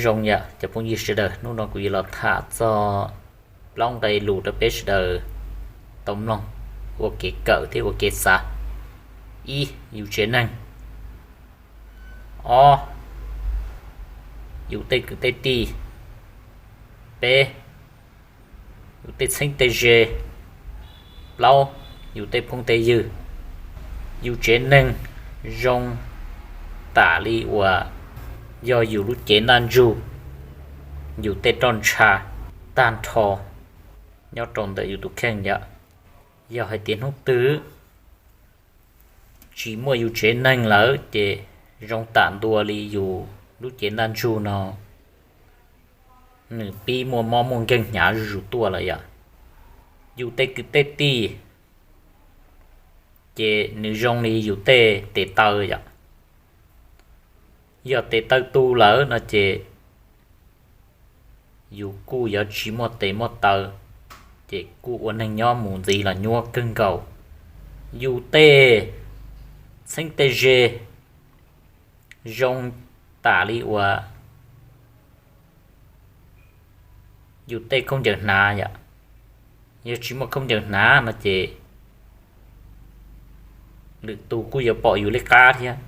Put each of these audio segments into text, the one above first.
Zoo yom cov phooj ywg sawv daws, hnub no kuv yuav los tham txog plaub nqe lus rau peb sawv daws tau mloog ua kev kawm thiab ua kev xav. Ib, yus tsev neeg. Ob, yus tej kwv tej tij. Peb, yus tej txheeb tej ze. Plaub, yus tej phooj tej ywg. Yus tsev neeg zoo tam li uas yog yus lub cev ntaj ntsug, yus tej roj ntsha tag nrho nyob rau ntawm yus tus kheej yom. Yog hais tias hnub twg tsis muaj yus tsev neeg lawm ces zoo tam ntua li yus lub cev ntaj ntsug no nws pib muaj mob muaj nkeeg hnyav zuj zus tuaj lawm yom. Yus tej kwv tej tij ces nws zoo li yus tej tes taw yom. Yog tes taw tu lawm no ces yus kuj yuav tsis muaj tes muaj taw, ces kuj ua neeg nyob mus ntxiv los nyuaj kawg nkaus. Yus tej txheeb tej ze zoo tam li uas yus tej khaub ncaws hnav yom. Yog tsis muaj khaub ncaws hnav no ces lwm tus kuj yuav pom yus liab qab thiab,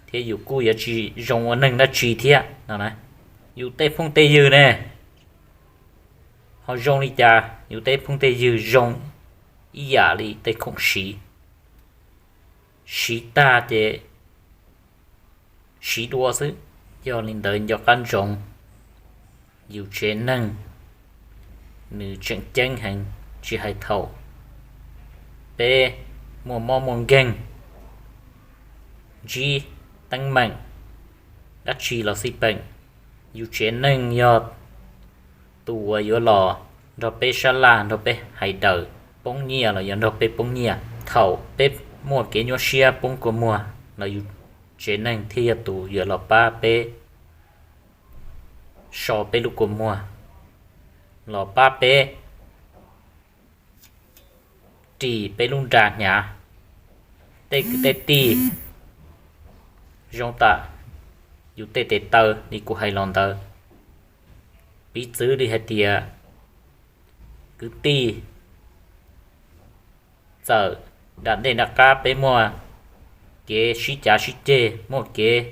thiab yus kuj yuav tsis zoo ua neeg dab tsi thiab no na. Yus tej phooj tej ywg ne, ho zoo li cas? Yus tej phooj tej ywg zoo ib yam li tej khoom siv, siv tag ces siv dua xwb. Yog li ntawd nco qab ntsoov, yus tsev neeg nws tseem ceeb heev, tsis hais thaum peb muaj mob muaj nkeeg, ntsib teeb meem dab tsi los xij peem, yus tsev neeg yog tus uas yuav los nrog peb sab laj, nrog peb hais daws, poob nyiaj los yuav nrog peb poob nyiaj. Thaum peb muaj kev nyuaj siab poob kua muag los yus tsev neeg thiaj yog tus yuav los pab peb so peb lub kua muag, los pab peb ris peb lub nra hnyav. Tej kwv tej tij zoo tam yus tej tes taw li kuv hais los ntawd. Piv txwv li hais tias kwv tij txawm nram ntej nram qab peb muaj kev sib cav sib ceg, muaj kev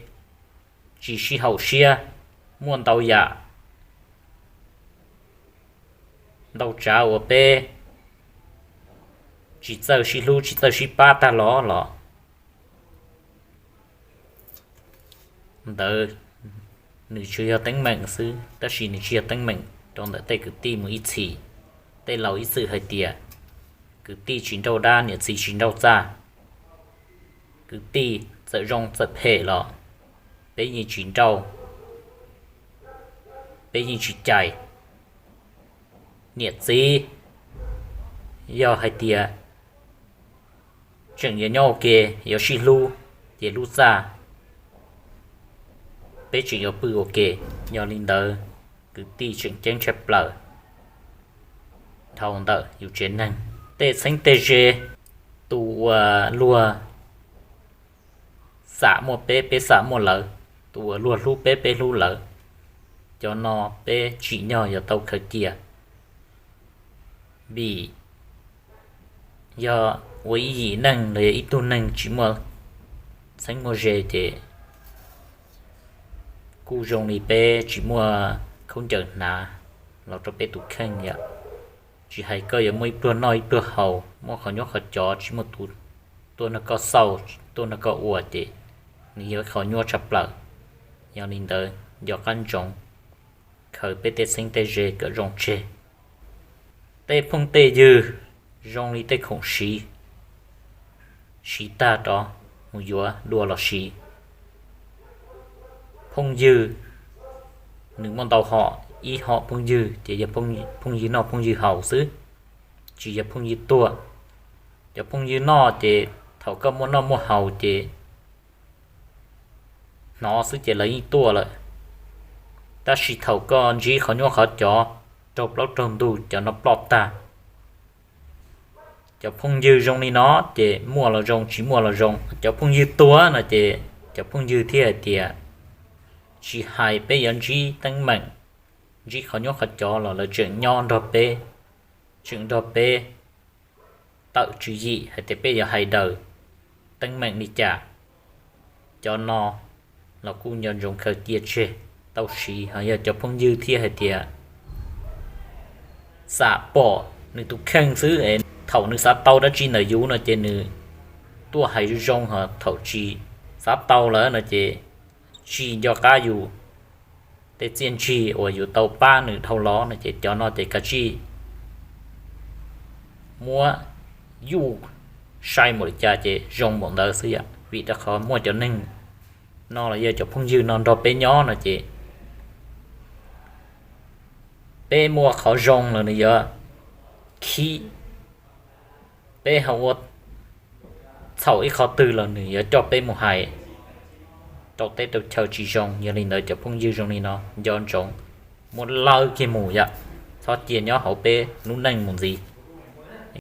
tsis sib haum siab, muaj ntau yam ntau tsav uas peb tsis txawj sib hlub tsis txawj sib pab tag los los ntawd nws tsuas yog teeb meem xwb, tab sis nws tsis yog teeb meem rau ntawm tej kwv tij mus ib txhis. Tej laus ib txwm hais tias kwv tij tsis nrauj dab, niam txiv tsis nrauj txaj. Kwv tij txawm zoo txawm phem los peb yeej tsis nrauj, peb yeej tsis cais. Niam txiv yog hais tias tseem yuav nyob ua ke, yuav sib hlub, ces lub txaj peb tseem yuav pw ua ke. Yog li ntawd, kwv tij tseem ceeb tshaj plaws dhau ntawm yus tsev neeg. Tej txheeb tej ze, tus uas luag xam muaj peb, peb xam muaj lawv, tus uas luag hlub peb, peb hlub lawv, cov no peb tsim nyog yuav tau khaws cia, vim yog ua ib yim neeg los yog ib tug neeg tsis muaj txheeb muaj ze ces kuj zoo li peb tsis muaj khaub ncaws hnav los rau peb tus kheej yom. Tsis hais koj yuav muaj ib pluag noj ib pluag haus, muaj qhov nyuaj qhov cov, tsis muaj tus tuaj nrog koj xauj, tuaj nrog koj ua ces nws yog qhov nyuaj tshaj plaws. Yog li ntawd nco qab ntsoov khaws peb tej txheeb tej ze kom zoo tseg. Tej phooj tej ywg zoo li tej khoom siv, siv tag rov mus yuav dua los siv. Phooj ywg nws muaj ntau hom, ib hom phooj ywg ces yog phooj ywg noj phooj ywg haus xwb, tsis yog phooj ywg tuag. Cov phooj ywg noj ces thaum koj muaj noj muaj haus ces hnov xwb ces lawv yeej tuaj lawm, tab sis thaum koj ntsib qhov nyuaj qhov cov, raug plaub raug ntug, cov no ploj tag. Cov phooj ywg zoo li no ces muaj los zoo, tsis muaj los zoo. Cov phooj ywg tuag no ces cov phooj ywg thiaj hais tias Tsis hais peb yuav ntsib teeb meem, ntsib qhov nyuaj qhov cov los lawv tseem nyob nrog peb, tseem nrog peb tawm tswv yim hais tias peb yuav hais daws teeb meem li cas. Cov no los kuj nco ntsoov khaws cia tseg tau siv, ho yog cov phooj ywg thiaj hais tias xam pom nws tus kheej xwb es thaum nws xav tau dab tsi ntawm yus no ces nws tuaj hais zoo zoo, ho thaum tsis xav tau lawm no ces tsis nco qab yus tej txiaj ntsig uas yus tau pab nws dhau los no ces cov no ces kav tsij muab yuj sai npaum li cas ces zoo npaum ntawd xwb yom. Vim rau qhov muaj cov neeg no los yog cov phooj ywg no nrog peb nyob no ces peb muaj qhov zoo los nws yuav khib, peb ho ua txhaum ib qho twg los nws yuav coj peb mus hais rau teb rau chaw tsis zoo. Yog li ntawd cov phooj ywg zoo li no nco ntsoov muab lawb kiag mus yom, txhob cia nyob hauv peb lub neej mus ntxiv.